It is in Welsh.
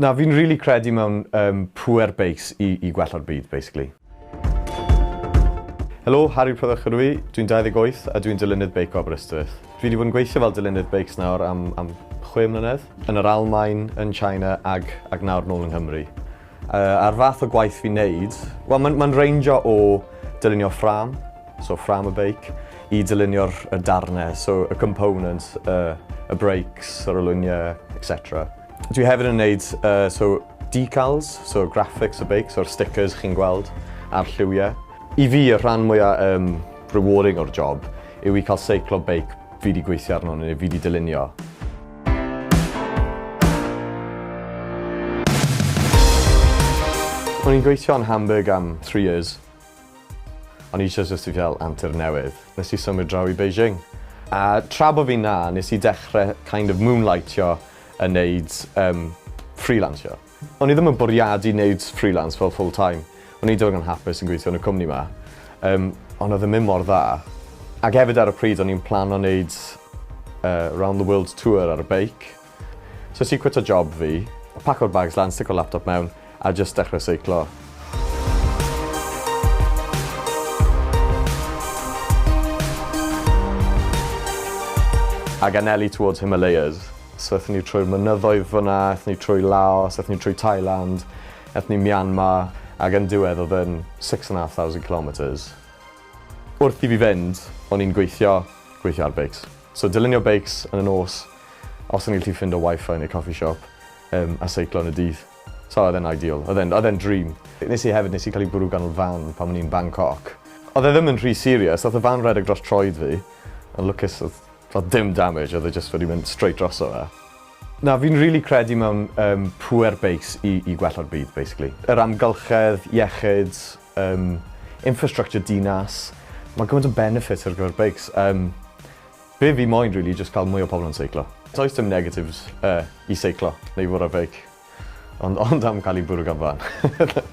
Na, fi'n rili credu mewn yym pŵer beics i i gwella'r byd basically. Helo, Harri Prydderch ydw i, dwi'n 28 a dwi'n dylunydd beic o Aberystwyth. Fi 'di bod yn gweithio fel dylunydd beics nawr am am chwe mlynedd, yn yr Almaen, yn China ag ag nawr nôl yng Nghymru. Yy a'r fath o gwaith fi'n neud, wel ma'n ma'n reinjo o dylunio ffrâm, so ffrâm y beic, i dylunio'r y darne, so y components, y y brakes, yr olwyniau, et cetera. Dwi hefyd yn neud yy so decals, so graphics y beic, so'r stickers chi'n gweld a'r lliwiau. I fi y rhan mwya yym rewarding o'r job yw i cael seiclo beic fi 'di gweithio arno neu fi 'di dylunio. O'n i'n gweithio yn Hamburg am three years. O'n i eisiau jyst i gael antur newydd. Nes i symud draw i Beijing. A tra bo fi 'na, nes i dechrau kind of moonlightio yn neud yym freelancio. O'n i ddim yn bwriadu neud freelance fel full time. O'n i digon hapus yn gweithio yn y cwmni 'ma. Yym ond o'dd e'n mynd mor dda. Ac hefyd ar y pryd o'n i'n plano neud yy round the world tour ar y beic. So es i cwito job fi, paco'r bags lan, stico laptop mewn, a jyst dechrau seiclo. Ag anelu towards Himalayas. So aethon ni trwy'r mynyddoedd fyna, aethon ni trwy Laos, aethon ni trwy Thailand, aethon ni Myanmar, ag yn diwedd oedd yn 6,500 kilometres. Wrth i fi fynd, o'n i'n gweithio, gweithio ar beics. So dylunio beics yn y nos, os o'n i'n gallu ffindo Wi-Fi neu coffee shop, yym, a seiclo yn y dydd. So oedd e'n ideal. Oedd e'n oedd e'n dream. Nes i hefyd, nes i cael ei bwrw gan fan pan o'n i'n Bangkok. Oedd e ddim yn rhy serious, nath y fan redeg dros troed fi, ond lwcus oedd oedd dim damage, oedd e jyst wedi mynd straight droso fe. Na, fi'n rili credu mewn yym pŵer beics i i gwella'r byd basically. Yr amgylchedd, iechyd, yym infrastructure dinas, ma' gymaint o benefits ar gyfer beics. Yym be' fi moyn rili jyst ca'l mwy o pobol yn seiclo. Does dim negatives yy i seiclo neu fwrw ar feic. Ond ond am ca'l 'i bwrw gan fan.